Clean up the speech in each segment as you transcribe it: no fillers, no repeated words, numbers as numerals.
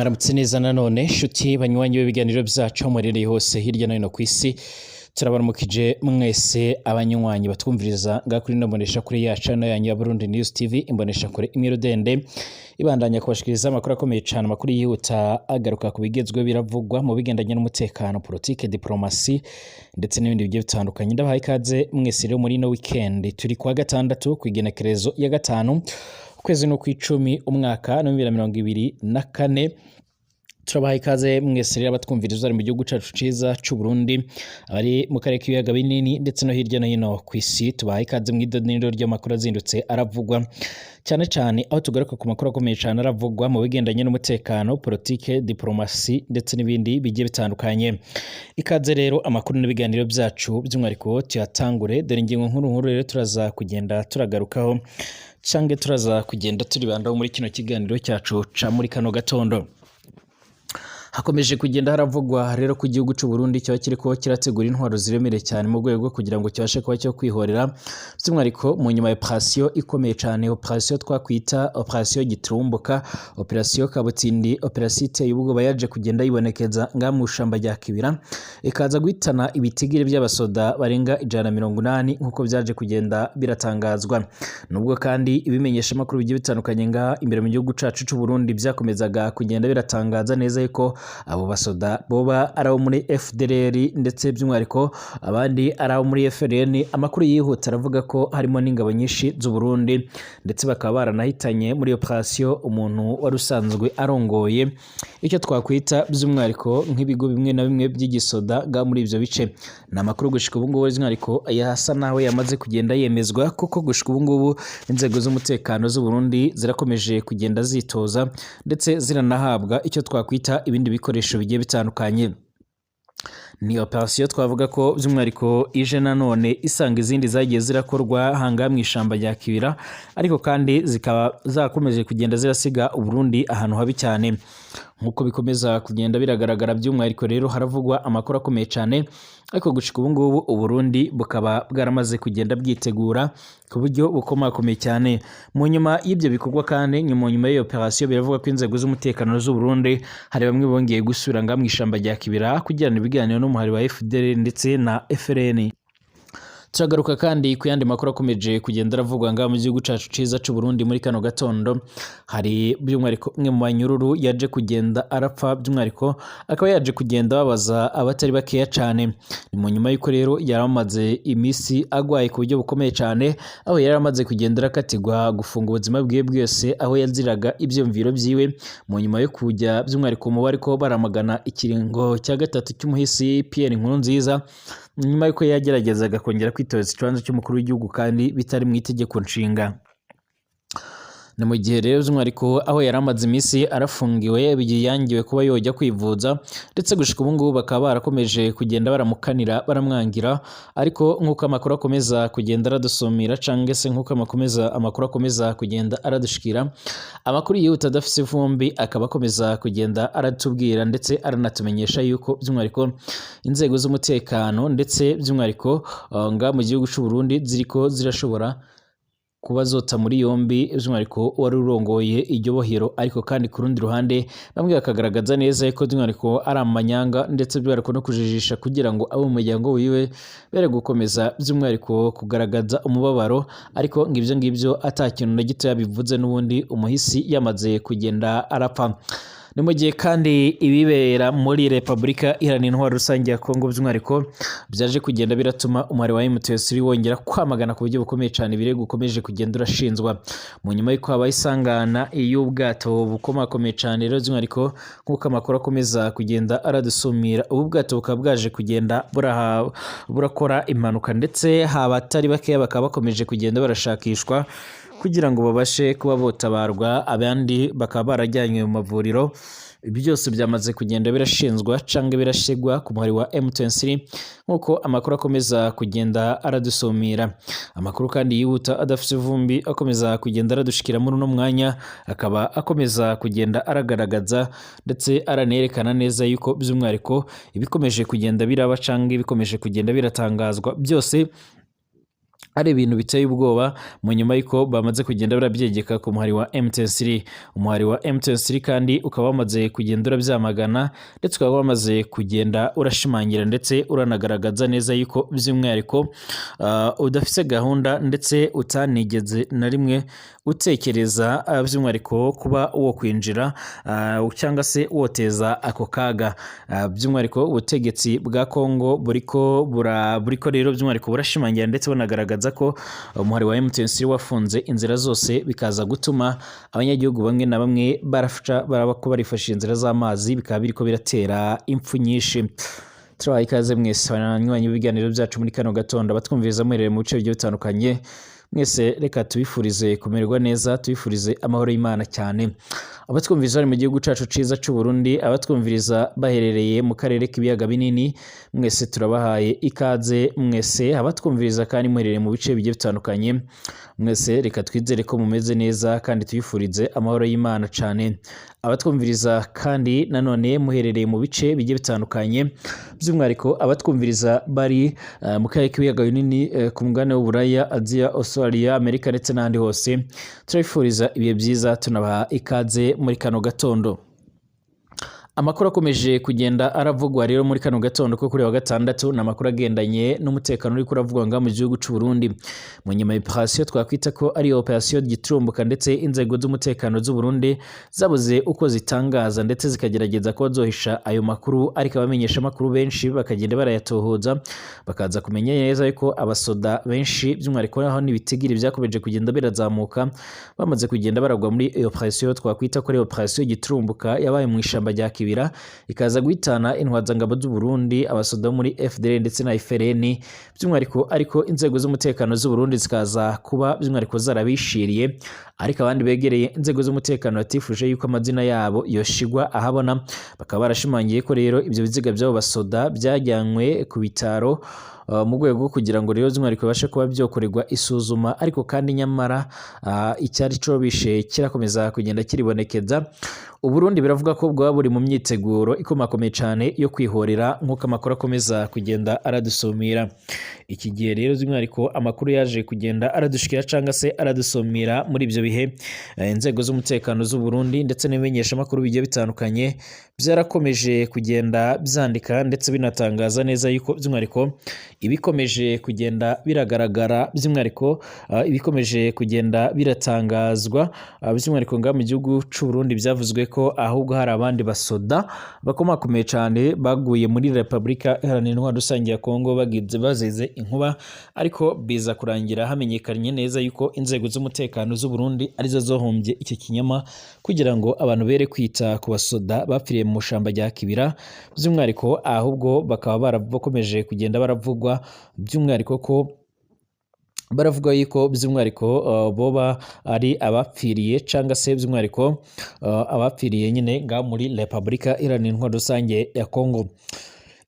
Mwaramutse neza nanone shuti banywanyi b'ibiganiro byacu aho muherereye hose hirya no hino ku isi. Turabaramukije mwese abanywanyi batwumviriza ngaha kuri ino mboneshakure yacu hano yanyu ya Burundi News TV, imboneshakure imwe rudende ibandanya kubashikiriza amakuru akomeye cane, amakuru yihuta agaruka ku bigezweho biravugwa mu bigendanye n'umutekano, politike, diplomasi ndetse n'ibindi bigiye bitandukanye. Ndabahaye ikaze mwese rero muri ino weekend. Turi kuwa gatandatu, kw'igenekerezo ya 5, ukwezi no kw'icumi, umwaka wa 2024. Turabaha ikaze mwese rero abatwumviriza bari mu gihugu cacu ciza c'u Burundi, abari mu karere k'ibiyaga binini ndetse no hirya no hino ku isi. Tubaha ikaze mw'idoniro ry'amakuru azindutse aravugwa cyane cyane, aho tugaruka ku makuru akomeye cyane aravugwa mu bigendanye n'umutekano, politike, diplomasi ndetse n'ibindi bigiye bitandukanye. Ikaze rero, amakuru n'ibiganiro byacu by'umwihariko tuyatangure. Dore ingingo nkuru nkuru rero turaza kugenda turagarukaho cange turaza kugenda turibandaho muri kino kiganiro cyacu ca muri kano gatondo. Hakomeje kugenda haravugwa rero ko igihugu c'u Burundi kiba kiriko kirategura intwaro ziremereye cyane mu rwego rwo kugira ngo kibashe kuba cyo kwihorera, by'umwihariko mu nyuma ya operation ikomeye cyane, operation twakwita operation giturumbuka, operation kabutindi, operation iteye ubwoba yaje kugenda yibonekeza ngaha mu shamba rya Kibira, ikaza guhitana ibitigiri by'abasoda barenga 180 nk'uko byaje kugenda biratangazwa. Nubwo kandi ibimenyesha amakuru bigiye bitandukanye ngaha imbere mu gihugu cacu c'u Burundi byakomezaga kugenda biratangaza neza yuko abo basoda boba ari abo muri FDLR ndetse by'umwihariko abandi ari abo muri FRN, amakuru yihuta aravuga ko harimo n'ingabo nyinshi z'u Burundi, ndetse bakaba baranahitanye muri operation umuntu wari usanzwe arongoye icyo twakwita by'umwihariko nk'ibigo bimwe na bimwe by'igisoda ga muri ibyo bice. Ni amakuru gushika ubu ngubu by'umwihariko yasa naho yamaze kugenda yemezwa, kuko gushika ubu ngubu inzego z'umutekano z'u Burundi zirakomeje kugenda zitoza ndetse ziranahabwa icyo twakwita ibindi bikoresho bigiye bitandukanye. Ni operation twavuga ko by'umwihariko ije nanone isanga izindi zagiye zirakorwa hanga mu ishamba rya Kibira, ariko kandi zikaba zakomeje kugenda zirasiga Uburundi ahantu habi cyane nk'uko bikomeza kugenda biragaragara. By'umwihariko rero haravugwa amakuru akomeye cyane, ariko gushika ubu ngubu Uburundi bukaba bwaramaze kugenda bwitegura ku buryo bukomakomeye cyane. Mu nyuma y'ibyo bikorwa kandi, nyuma y'iyo operation, biravuga ko inzego z'umutekano z'u Burundi hari bamwe bongeye gusubira ngaha mu ishamba rya Kibira kugirana ibiganiro n'umuhari wa FDLR ndetse na FRN. Turagaruka kandi ku yandi makuru akomeje kugenda aravugwa ngaha mu gihugu cacu ciza c'u Burundi muri kano gatondo. Hari by'umwihariko umwe mu banyururu yaje kugenda arapfa, by'umwihariko akaba yaje kugenda babaza abatari bakeya cane. Ni mu nyuma y'uko rero yari amaze iminsi agwaye ku buryo bukomeye cane, aho yari amaze kugenda arakatirwa gufunga ubuzima bwiwe bwose, aho yaziraga ivyumviro vyiwe mu nyuma yo kujya by'umwihariko mu bariko baramagana ikiringo cya gatatu cy'umuhisi Pierre Nkurunziza, nyuma y'uko yageragezaga kongera kwitoza ikibanza cy'umukuru w'igihugu kandi bitari mu itegeko nshinga. Ni mu gihe rero by'umwihariko aho yari amaze iminsi arafungiwe yangiwe kuba yojya kwivuza, ndetse gushika ubu ngubu bakaba barakomeje kugenda baramukanira, baramwangira. Ariko nk'uko amakuru akomeza kugenda aradusumira, cyangwa se nk'uko amakuru akomeza kugenda aradushikira, amakuru yihuta adafise ivumbi, akaba akomeza kugenda aratubwira ndetse aranatumenyesha yuko by'umwihariko inzego z'umutekano ndetse by'umwihariko nga mu gihugu c'u Burundi ziriko zirashobora kuba zota muri yombi by'umwihariko wari urongoye iryo bohero. Ariko kandi ku rundi ruhande bamwe bakagaragaza neza ko by'umwihariko ari amanyanga ndetse by'umwihariko no kujijisha, kugira ngo abo mu muryango wiwe bere gukomeza by'umwihariko kugaragaza umubabaro, ariko ngo ibyo ngibyo ata kintu na gito yabivuze, n'ubundi umuhisi yamaze kugenda arapfa. Ni mu gihe kandi ibibera muri Repubulika Iharanira Intwaro Rusange ya Kongo by'umwihariko byaje kugenda biratuma umubare wa M23 wongera kwamagana ku buryo bukomeye cyane ibirego ukomeje kugenda urashinzwa, mu nyuma y'uko habaye isangana y'ubwato bukomakomeye cyane. Rero by'umwihariko nk'uko amakuru akomeza kugenda aradusumira, ubu bwato bukaba bwaje kugenda burakora impanuka, ndetse abatari bakeya bakaba bakomeje kugenda barashakishwa kugira ngo babashe kuba botabarwa, abandi bakaba barajyanywe mu mavuriro. Ibi byose byamaze kugenda birashinzwa cyangwa birashegwa ku muhari wa M23 nk'uko amakuru akomeza kugenda aradusumira. Amakuru kandi yihuta adafite ivumbi akomeza kugenda aradushikira muri uno mwanya akaba akomeza kugenda aragaragaza ndetse aranerekana neza yuko by'umwihariko ibikomeje kugenda biraba cyangwa ibikomeje kugenda biratangazwa byose Ari ibintu biteye ubwoba mu nyuma y'uko bamaze kugenda barabyegeka ku muhari wa M23. Umuhari wa M23 kandi ukaba wamaze kugenda urabyamagana, ndetse ukaba wamaze kugenda urashimangira ndetse uranagaragaza neza yuko by'umwihariko udafite gahunda ndetse utanigeze na rimwe utekereza by'umwihariko kuba wo kwinjira cyangwa se woteza ako kaga. By'umwihariko ubutegetsi bwa Kongo buriko rero by'umwihariko burashimangira ndetse bunagaragaza ko umuhari wa M23 wafunze inzira zose, bikaza gutuma abanyagihugu bamwe na bamwe baraca baraba ko barifashisha inzira z'amazi, bikaba biriko biratera impfu nyinshi. Turabaha ikaze mwese abanywanyi b'ibiganiro byacu muri kano gatondo, abatwumviriza muherereye mu bice bigiye bitandukanye. Mwese reka tubifurize kumererwa neza, tubifurize amahoro y'Imana cyane. Abatwumviriza bari mu gihugu cacu ciza c'u Burundi, abatwumviriza baherereye mu karere k'ibiyaga binini, mwese turabahaye ikaze mwese. Abatwumviriza kandi muherereye mu bice bigiye bitandukanye, mwese reka twizere ko mumeze neza kandi tubifurize amahoro y'Imana cyane. Abatwumviriza kandi nanone muherereye mu bice bigiye bitandukanye, by'umwihariko abatwumviriza bari mu karere k'ibiyaga binini, ku mugabane w'Uburaya, Aziya, Australia, Amerika ndetse n'ahandi hose, turabifuriza ibihe byiza, tunabaha ikaze muri kano gatondo. Amakuru akomeje kugenda aravugwa rero muri kano gatondo ko kuri wa gatandatu ni amakuru agendanye n'umutekano uri kuravugwa ngaha mu gihugu c'u Burundi, mu nyuma ya operation twakwita ko ari operation giturumbuka, ndetse inzego z'umutekano z'u Burundi zabuze uko zitangaza ndetse zikagerageza kuba zohisha ayo makuru, ariko abamenyesha amakuru benshi bakagenda barayatohoza, bakaza kumenya neza yuko abasoda benshi, by'umwihariko aho n'ibitigiri byakomeje kugenda birazamuka, bamaze kugenda baragwa muri iyo operation twakwita ko ari operation giturumbuka yabaye mu ishamba rya Kibira, ikaza guhitana intwazangabo z'u Burundi, abasoda bo muri FDL ndetse na FRN by'umwihariko, ariko inzego z'umutekano z'u Burundi zikaza kuba by'umwihariko zarabishiriye. Ariko abandi begereye inzego z'umutekano batifuje yuko amazina yabo yoshigwa ahabona, bakaba barashimangiye ko rero ibyo biziga by'abo basoda byajyanywe ku bitaro mu rwego rwo kugira ngo rero by'umwihariko bibashe kuba byokorerwa isuzuma. Ariko kandi nyamara icyari co bishe kirakomeza kugenda kiribonekeza. Uburundi biravuga ko bwaba buri mu myiteguro ikomakomeye cyane yo kwihorera, nk'uko amakuru akomeza kugenda aradusumira. Iki gihe rero by'umwihariko amakuru yaje kugenda aradushikira cyangwa se aradusumira muri ibyo bihe, inzego z'umutekano z'u Burundi ndetse n'ibimenyeshamakuru bigiye bitandukanye byarakomeje kugenda byandika ndetse binatangaza neza yuko by'umwihariko ibikomeje kugenda biragaragara, by'umwihariko ibikomeje kugenda biratangazwa, by'umwihariko ngaha mu gihugu c'u Burundi, byavuzwe ko ahubwo hari abandi basoda bakomakomeye cyane baguye muri Repubulika Iharanira Intwaro Rusange ya Kongo bagize bazize inkuba, ariko biza kurangira hamenyekanye neza yuko inzego z'umutekano z'u Burundi arizo zohombye iki kinyoma kugira ngo abantu bere kwita ku basoda bapfiriye mu shamba rya Kibira, by'umwihariko ahubwo bakaba barakomeje kugenda baravugwa by'umwihariko ko baravuga yuko by'umwihariko boba ari abapfiriye cyangwa se by'umwihariko abapfiriye nyine nga muri Repubulika Iharanira Intwaro Rusange ya Kongo.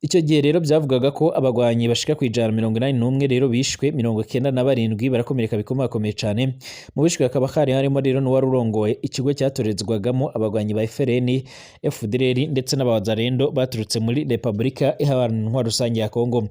Icyo gihe rero byavugaga ko abagwanyi bashika ku 181 rero bishwe, 97 barakomereka bikomakomeye cyane. Mu bishwe hakaba hari harimo rero n'uwari urongoye ikigo cyatorezwagamo abagwanyi ba FRN, FDLR ndetse n'abawazalendo baturutse muri Repubulika Iharanira Intwaro Rusange ya Kongo.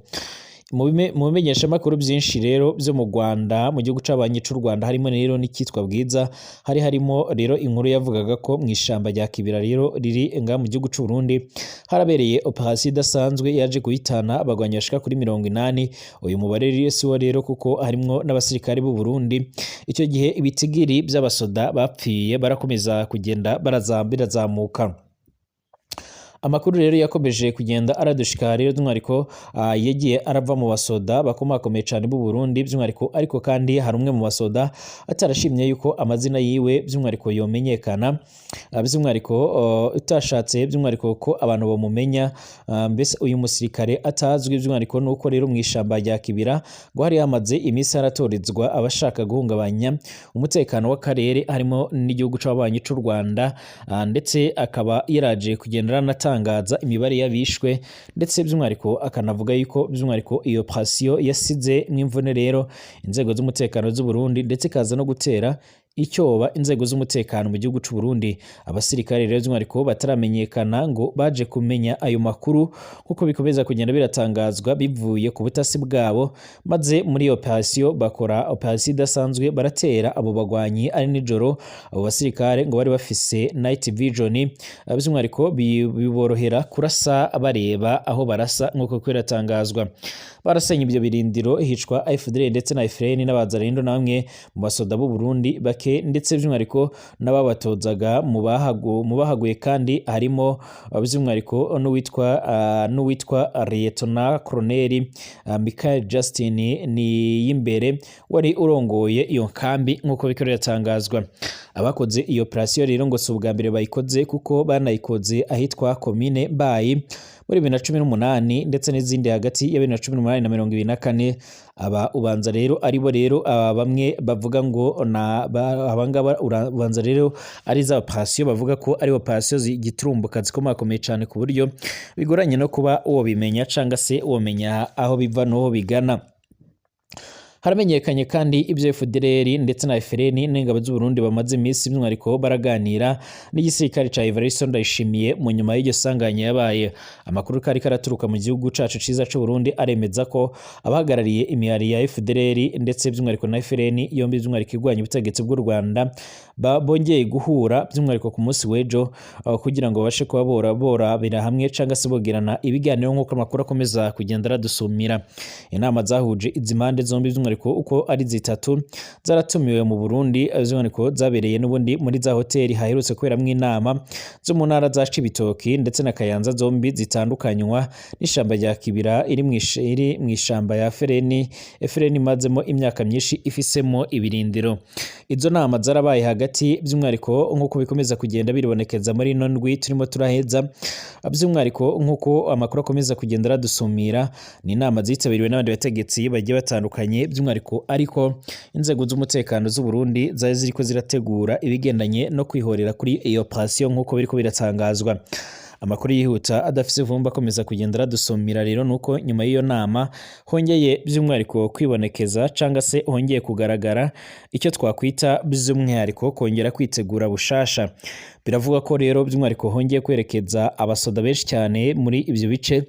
Mu bimenyeshamakuru byinshi rero byo mu Rwanda, mu gihugu c'abanyi c'u Rwanda, harimo rero n'icyitwa Bwiza, hari harimo rero inkuru yavugaga ko mu ishamba rya Kibira rero riri nga mu gihugu c'u Burundi harabereye operation idasanzwe yaje guhitana abagwanyi bashika kuri 80. Uyu mubare rero si wo rero, kuko harimwo n'abasirikare b'u Burundi. Icyo gihe ibitigiri by'abasoda bapfiye barakomeza kugenda birazamuka. Amakuru rero yakomeje kugenda aradushika rero by'umwihariko yagiye arava mu basoda bakomakomeye cyane b'u Burundi by'umwihariko. Ariko kandi hari umwe mu basoda atarashimye yuko amazina yiwe by'umwihariko yomenyekana, by'umwihariko utashatse by'umwihariko ko abantu bamumenya, mbese uyu musirikare atazwi by'umwihariko, nuko rero mu ishamba rya Kibira ngo hari hamaze iminsi haratorezwa abashaka guhungabanya umutekano w'akarere, harimo n'igihugu c'ababanyi c'u Rwanda, ndetse akaba yaraje kugenda aranatangaza imibare y'abishwe, ndetse by'umwihariko akanavuga yuko by'umwihariko iyo operation yasize mw'imvune rero inzego z'umutekano z'u Burundi, ndetse ikaza no gutera icyoba inzego z'umutekano mu gihugu c'u Burundi. Abasirikare rero by'umwihariko bataramenyekana ngo baje kumenya ayo makuru, kuko bikomeza kugenda biratangazwa bivuye ku butasi bwabo, maze muri operation bakora operation idasanzwe, baratera abo bagwanyi ari nijoro. Abo basirikare ngo bari bafise night vision, by'umwihariko biborohera kurasa bareba aho barasa, nk'uko biratangazwa. Barasenye ibyo birindiro, hicwa FDLR ndetse na FRN n'abazarendo na bamwe mu basoda b'u Burundi bake, ndetse by'umwihariko n'ababatozaga. Mu bahaguye kandi harimo by'umwihariko n'uwitwa Lieutenant Colonel Michael Justin ni y'imbere wari urongoye iyo nkambi, nk'uko biriko biratangazwa. Abakoze iyo operation rero ngo si ubwa mbere bayikoze, kuko banayikoze ahitwa komine Mbayi muri 2018, ndetse n'izindi hagati ya 2018 na 2024. Aba ubanza rero aribo rero aba bamwe bavuga ngo na abangaba ubanza rero ari za operation bavuga ko ari operation zigiturumbuka, zikomakomeye cyane, ku buryo bigoranye no kuba wobimenya cyangwa se womenya aho biva n'aho bigana. Haramenyekanye kandi ibyo FDLR ndetse na FRN n'ingabo z'u Burundi bamaze iminsi by'umwihariko baraganira n'igisirikare ca Evariste Ndayishimiye mu nyuma y'iryo sanganya yabaye. Amakuru kari karaturuka mu gihugu cacu ciza c'u Burundi aremeza ko abahagarariye imihari ya FDLR ndetse by'umwihariko na FRN yombi, by'umwihariko igwanya ubutegetsi bw'u Rwanda, bongeye guhura by'umwihariko ku munsi w'ejo, kugira ngo babashe kuba borabira hamwe cyangwa se bogirana ibiganiro, nk'uko amakuru akomeza kugenda aradusumira. Inama zahuje izi mpande zombi by'umwihariko uko ari zitatu zaratumiwe mu Burundi, by'umwihariko zabereye n'ubundi muri za hoteli haherutse kuberamwo inama zo mu ntara za Cibitoki ndetse na Kayanza, zombi zitandukanywa n'ishamba rya Kibira iri mu ishamba ya FRN. FRN imazemo imyaka myinshi ifisemo ibirindiro. Izo nama zarabaye hagati by'umwihariko, nk'uko bikomeza kugenda biribonekeza muri ino ndwi turimo turaheza, by'umwihariko nk'uko amakuru akomeza kugenda aradusumira. Ni inama zitabiriwe n'abandi bategetsi bagiye batandukanye by'umwihariko, ariko inzego z'umutekano z'u Burundi zari ziriko zirategura ibigendanye no kwihorera kuri iyo operation, nk'uko biriko biratangazwa. Amakuru yihuta adafise ivumbi akomeza kugenda aradusumira rero nuko nyuma y'iyo nama hongeye by'umwihariko kwibonekeza cyangwa se hongeye kugaragara icyo twakwita by'umwihariko kongera kwitegura bushasha. Biravuga ko rero by'umwihariko hongeye kwerekeza abasoda benshi cyane muri ibyo bice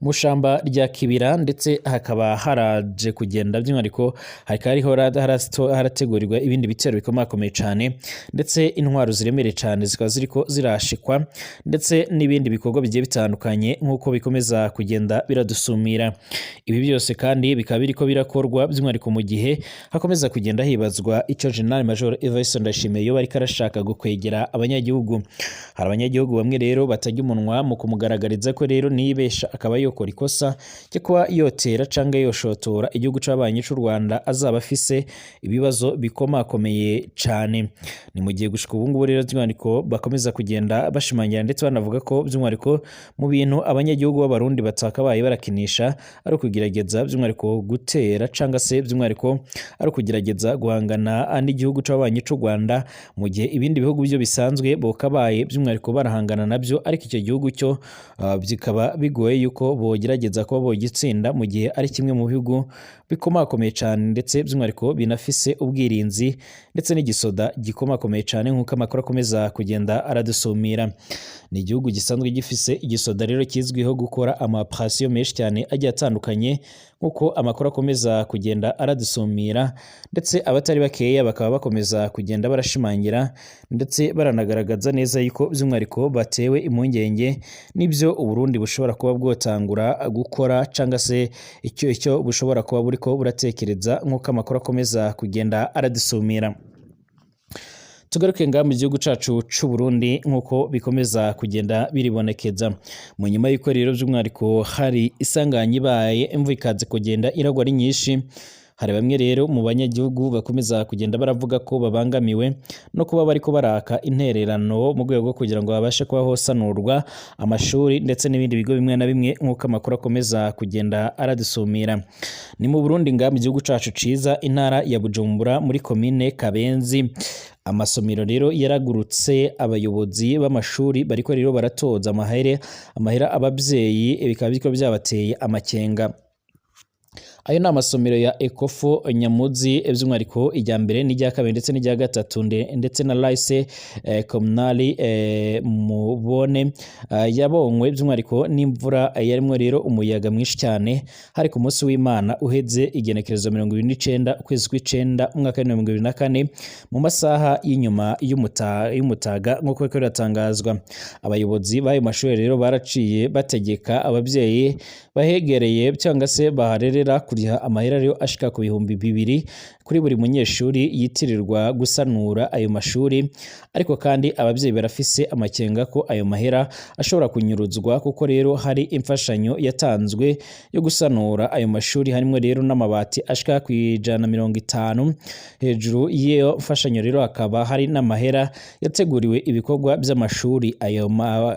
mu shamba rya Kibira, ndetse hakaba haraje kugenda by'umwihariko hakaba hariho harategurirwa ibindi bitero bikomakomeye cyane, ndetse intwaro ziremereye cyane zikaba ziriko zirashikwa, ndetse n'ibindi bikorwa bigiye bitandukanye, nk'uko bikomeza kugenda biradusumira. Ibi byose kandi bikaba biriko birakorwa by'umwihariko mu gihe hakomeza kugenda hibazwa icyo General Major Evariste Ndayishimiye yoba ariko arashaka gukwegera abanyagihugu. Hari abanyagihugu bamwe rero batajya umunwa mu kumugaragariza ko rero nibesha akaba yokora ikosa ryo kuba yotera cyangwa yoshotora igihugu c'abanyi c'u Rwanda, azaba afise ibibazo bikomakomeye cyane. Ni mu gihe gushika ubu ngubu rero by'umwihariko bakomeza kugenda bashimangira ndetse banavuga ko by'umwihariko mu bintu abanyagihugu b'Abarundi batakabaye barakinisha ari ukugerageza by'umwihariko gutera cyangwa se by'umwihariko ari ukugerageza guhangana n'igihugu c'abanyi c'u Rwanda, mu gihe ibindi bihugu byo bisanzwe bokabaye by'umwihariko barahangana nabyo, ariko icyo gihugu cyo bikaba bigoye yuko bogerageza kuba bogitsinda, mu gihe ari kimwe mu bihugu bikomakomeye cyane, ndetse by'umwihariko binafise ubwirinzi ndetse n'igisoda gikomakomeye cyane, nk'uko amakuru akomeza kugenda aradusumira. Ni igihugu gisanzwe gifise igisoda rero kizwiho gukora ama operation menshi cyane agiye atandukanye, nk'uko amakuru akomeza kugenda aradusumira, ndetse abatari bakeya bakaba bakomeza kugenda barashimangira ndetse baranagaragaza neza yuko by'umwihariko batewe impungenge n'ibyo Uburundi bushobora kuba bwotangura gukora cyangwa se icyo bushobora kuba buriko buratekereza, nk'uko amakuru akomeza kugenda aradusumira. Tugaruke ngaha mu gihugu cacu c'u Burundi, nk'uko bikomeza kugenda biribonekeza mu nyuma y'uko rero by'umwihariko hari isanganya ibaye, imvura ikaze kugenda iragwa ari nyinshi. Hari bamwe rero mu banyagihugu bakomeza kugenda baravuga ko babangamiwe no kuba bariko baraka intererano mu rwego rwo kugira ngo babashe kuba hosanurwa amashuri ndetse n'ibindi bigo bimwe na bimwe, nk'uko amakuru akomeza kugenda aradusumira. Ni mu Burundi ngaha mu gihugu cacu ciza, intara ya Bujumbura, muri komine Kabenzi. Amasomero rero yaragurutse, abayobozi b'amashuri bariko rero baratoza amahera abavyeyi, bikaba biriko byabateye amakenga. Ayo ni amasomero ya Ecofo Nyamuzi, by'umwihariko irya mbere n'irya kabiri ndetse n'irya gatatu, ndetse na Lycée Communale Mubone, yabonywe by'umwihariko n'imvura yarimwo rero umuyaga mwinshi cyane. Hari ku munsi w'Imana uheze, igenekerezo 29 ukwezi kw'icenda umwaka wa 2024, mu masaha y'inyuma y'umutaga, nk'uko biriko biratangazwa. Abayobozi b'ayo mashuri rero baraciye bategeka ababyeyi bahegereye cyangwa se baharerera kuriha amahera rero ashika ku 2000 kuri buri munyeshuri yitirirwa gusanura ayo mashuri. Ariko kandi ababyeyi barafise amakenga ko ayo mahera ashobora kunyuruzwa, kuko rero hari imfashanyo yatanzwe yo gusanura ayo mashuri, harimo rero n'amabati ashika ku 150. Hejuru y'iyo mfashanyo rero hakaba hari n'amahera yateguriwe ibikorwa by'amashuri.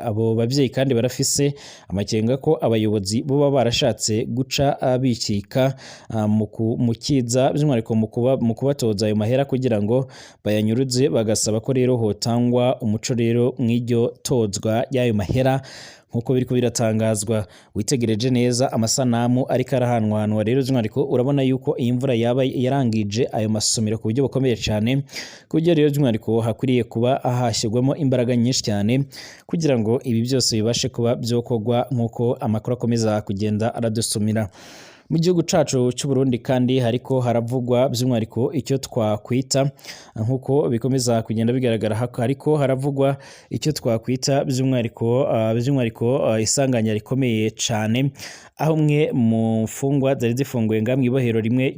Abo babyeyi kandi barafise amakenga ko abayobozi boba barashatse guca bikika mu kiza, by'umwihariko mu kubatoza ayo mahera kugira ngo bayanyuruze, bagasaba ko rero hotangwa umuco rero mw'iryo tozwa ry'ayo mahera, nk'uko biriko biratangazwa. Witegereje neza amasanamu ariko arahanwanwa rero, by'umwihariko urabona yuko iyi mvura yaba yarangije ayo masomero ku buryo bukomeye cyane, ku buryo rero by'umwihariko hakwiriye kuba hashyirwamo imbaraga nyinshi cyane kugira ngo ibi byose bibashe kuba byokorwa, nk'uko amakuru akomeza kugenda aradusumira. Mu gihugu cacu cy'u Burundi kandi hariko haravugwa by'umwihariko icyo twakwita, nk'uko bikomeza kugenda bigaragara, hariko haravugwa icyo twakwita by'umwihariko isanganya rikomeye cane, aho umwe mu mfungwa zari zifunguye nga mw'ibohero rimwe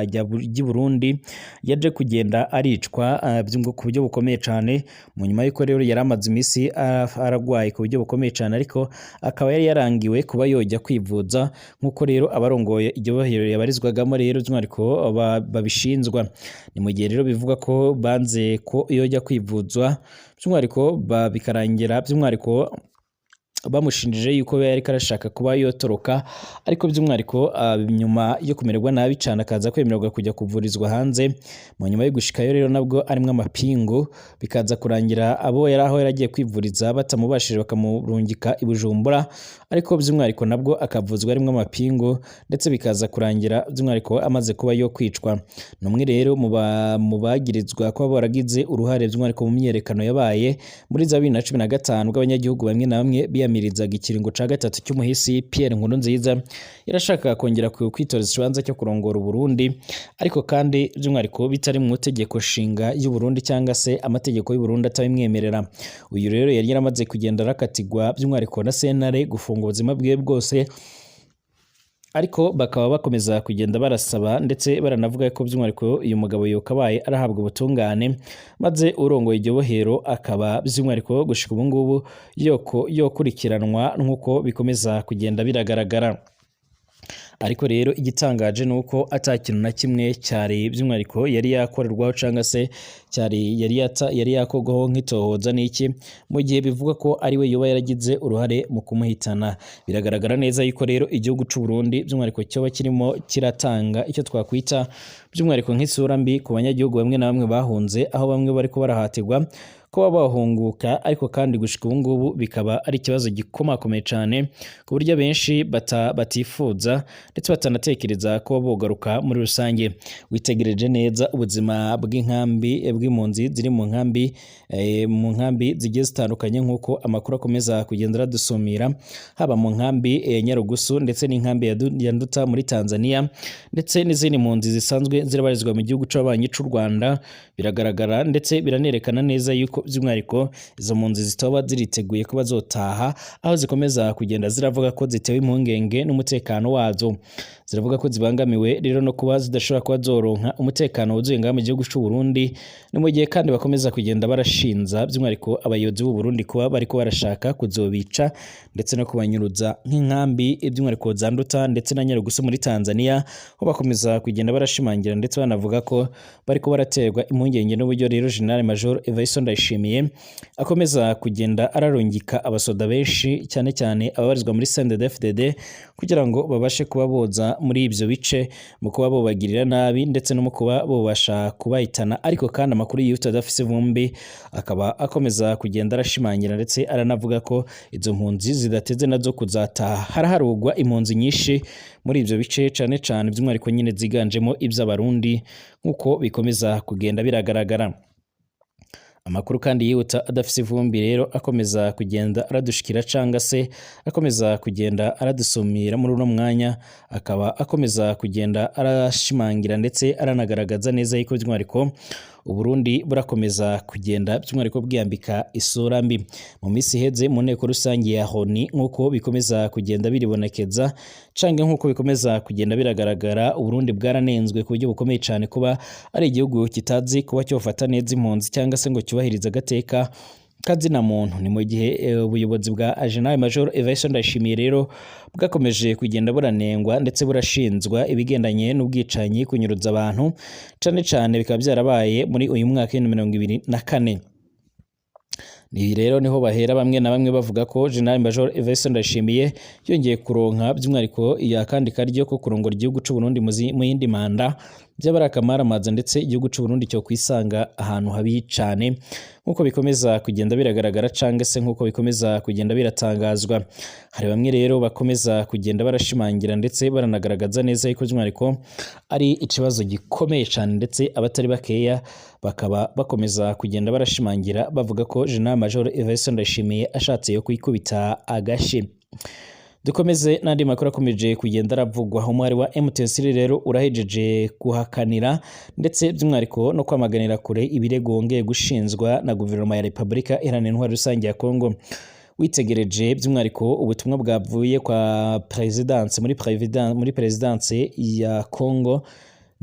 ry'i Burundi yaje kugenda aricwa ku buryo bukomeye cane, mu nyuma y'uko rero yari amaze imisi aragwaye ku buryo bukomeye cane, ariko akaba yari yarangiwe kuba yojya kwivuza, nk'uko rero abarongoye iryo bohero yabarizwagamo rero by'umwihariko babishinzwa. Ni mu gihe rero bivuga ko banze ko yojya kwivuzwa, by'umwihariko bikarangira by'umwihariko bamushinjije yuko yari arashaka kuba yotoroka. Ariko by'umwihariko nyuma yo kumererwa nabi cyane akaza kwemererwa kujya kuvurizwa hanze. Mu nyuma yo gushikayo rero nabwo arimwo amapingu, bikaza kurangira abo yari aho yaragiye kwivuriza batamubashije, bakamurungika i Bujumbura, ariko by'umwihariko nabwo akavuzwa arimwo amapingu, ndetse bikaza kurangira by'umwihariko amaze kuba yo kwicwa. Ni umwe rero mu bagirizwa kuba baragize uruhare by'umwihariko mu myiyerekano yabaye muri za 2015, ubwo abanyagihugu bamwe na bamwe biyamirizaga ikiringo ca gatatu cy'umuhisi Pierre Nkurunziza yarashakaga kongera kwitoreza ikibanza cyo kurongora Uburundi, ariko kandi by'umwihariko bitari mu itegeko nshinga y'u Burundi cyangwa se amategeko y'u Burundi atabimwemerera. Uyu rero yari yaramaze kugenda arakatirwa by'umwihariko na sentare gufunga ubuzima bwiwe bwose, ariko bakaba bakomeza kugenda barasaba ndetse baranavuga ko by'umwihariko uyu mugabo yokabaye arahabwa ubutungane, maze urongoye iryo bohero akaba by'umwihariko gushika ubu ngubu yokurikiranwa, nk'uko bikomeza kugenda biragaragara. Ariko rero igitangaje ni uko ata kintu na kimwe cyari by'umwihariko yari yakorerwaho cyangwa se cyari yari yakorwaho nk'itohoza n'iki, mu gihe bivuga ko ari we yoba yaragize uruhare mu kumuhitana. Biragaragara neza yuko rero igihugu c'u Burundi by'umwihariko cyoba kirimo kiratanga icyo twakwita by'umwihariko nk'isura mbi ku banyagihugu bamwe na bamwe bahunze, aho bamwe bariko barahatirwa kuba bahunguka, ariko kandi gushika ubu ngubu bikaba ari ikibazo gikomakomeye cyane, ku buryo benshi batifuza ndetse batanatekereza kuba bogaruka muri rusange. Witegereje neza ubuzima bw'inkambi, bw'impunzi ziri mu nkambi zigiye zitandukanye, nk'uko amakuru akomeza kugenda aradusumira, haba mu nkambi ya Nyarugusu ndetse n'inkambi ya Nduta muri Tanzania, ndetse n'izindi mpunzi zisanzwe zirabarizwa mu gihugu c'ababanyi c'u Rwanda, biragaragara ndetse biranerekana neza yuko by'umwihariko izo mpunzi zitoba ziriteguye kuba zotaha, aho zikomeza kugenda ziravuga ko zitewe impungenge n'umutekano wazo. Ziravuga ko zibangamiwe rero no kuba zidashobora kuba zoronka umutekano wuzuye ngaha mu gihugu c'u Burundi. Ni mu gihe kandi bakomeza kugenda barashinza by'umwihariko abayobozi b'u Burundi kuba bariko barashaka kuzobica ndetse no kubanyuruza. Nk'inkambi by'umwihariko za Nduta ndetse na Nyarugusu muri Tanzania, ho bakomeza kugenda barashimangira ndetse banavuga ko bariko baraterwa impungenge n'uburyo rero General Major Evariste Ndayishimiye akomeza kugenda ararungika abasoda benshi, cyane cyane ababarizwa muri CNDD-FDD, kugira ngo babashe kuba boza muri ivyo bice mu kuba bobagirira nabi ndetse no mu kuba bobasha kubahitana. Ariko kandi amakuru yihuta adafise ivumbi akaba akomeza kugenda arashimangira ndetse aranavuga ko izo mpunzi zidateze nazo kuzataha. Haraharugwa impunzi nyinshi muri ivyo bice, cane cane by'umwihariko nyine ziganjemo ivy'Abarundi, nk'uko bikomeza kugenda biragaragara. Amakuru kandi yihuta adafise ivumbi rero akomeza kugenda aradushikira canga se akomeza kugenda aradusumira muri uno mwanya, akaba akomeza kugenda arashimangira ndetse aranagaragaza neza yuko by'umwihariko Uburundi burakomeza kugenda by'umwihariko bwiyambika isura mbi. Mu minsi iheze, mu nteko rusange ya ONU, nk'uko bikomeza kugenda biribonekeza canke nk'uko bikomeza kugenda biragaragara, Uburundi bwaranenzwe ku buryo bukomeye cane kuba ari igihugu kitazi kuba cyofata neza impunzi cyangwa se ngo cyubahirize agateka kazina muntu. Ni mu gihe ubuyobozi bwa General Major Evariste Ndayishimiye rero bwakomeje kugenda buranengwa ndetse burashinzwa ibigendanye n'ubwicanyi, kunyuruza abantu, cane cane bikaba byarabaye muri uyu mwaka wa 2024. Ibi rero niho bahera bamwe na bamwe bavuga ko General Major Evariste Ndayishimiye yongeye kuronka by'umwihariko akandi karyo ko kurongora igihugu c'u Burundi mu yindi manda byaba ari akamaramaza, ndetse igihugu c'u Burundi cyo kwisanga ahantu habi cane, nk'uko bikomeza kugenda biragaragara canke se nk'uko bikomeza kugenda biratangazwa. Hari bamwe rero bakomeza kugenda barashimangira ndetse baranagaragaza neza yuko by'umwihariko ari ikibazo gikomeye cane, ndetse abatari bakeya bakaba bakomeza kugenda barashimangira bavuga ko General Major Evariste Ndayishimiye ashatse yo kwikubita agashi. Dukomeze n'andi makuru akomeje kugenda aravugwa. Umuhari wa M23 rero urahejeje guhakanira ndetse by'umwihariko no kwamaganira kure ibirego wongeye gushinzwa na guverinoma ya Repubulika Iharanira Intwaro Rusange ya Kongo. Witegereje by'umwihariko ubutumwa bwavuye kwa présidence, muri présidence ya Kongo,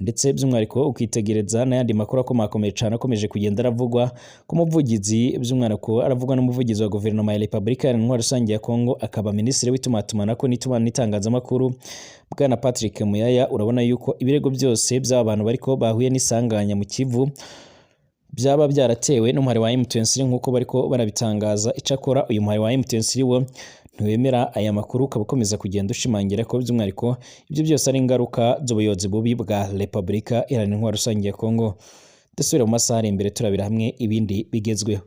ndetse by'umwihariko ukitegereza n'ayandi makuru akomakomeye cyane akomeje kugenda aravugwa ku muvugizi, by'umwihariko aravugwa n'umuvugizi wa guverinoma ya Repubulika Iharanira Intwaro Rusange ya Kongo, akaba minisitiri w'itumatumanako n'itangazamakuru, bwana Patrick Muyaya, urabona yuko ibirego byose by'aba bantu bariko bahuye n'isanganya mu Kivu byaba byaratewe n'umuhari wa M23, nk'uko bariko barabitangaza. Icakora uyu muhari wa M23 wo ntiwemera aya makuru, ukaba ukomeza kugenda ushimangira ko by'umwihariko ibyo byose ari ingaruka z'ubuyobozi bubi bwa Repubulika Iharanira Intwaro Rusange ya Kongo. Dusubire mu masaha ari imbere turabira hamwe ibindi bigezweho.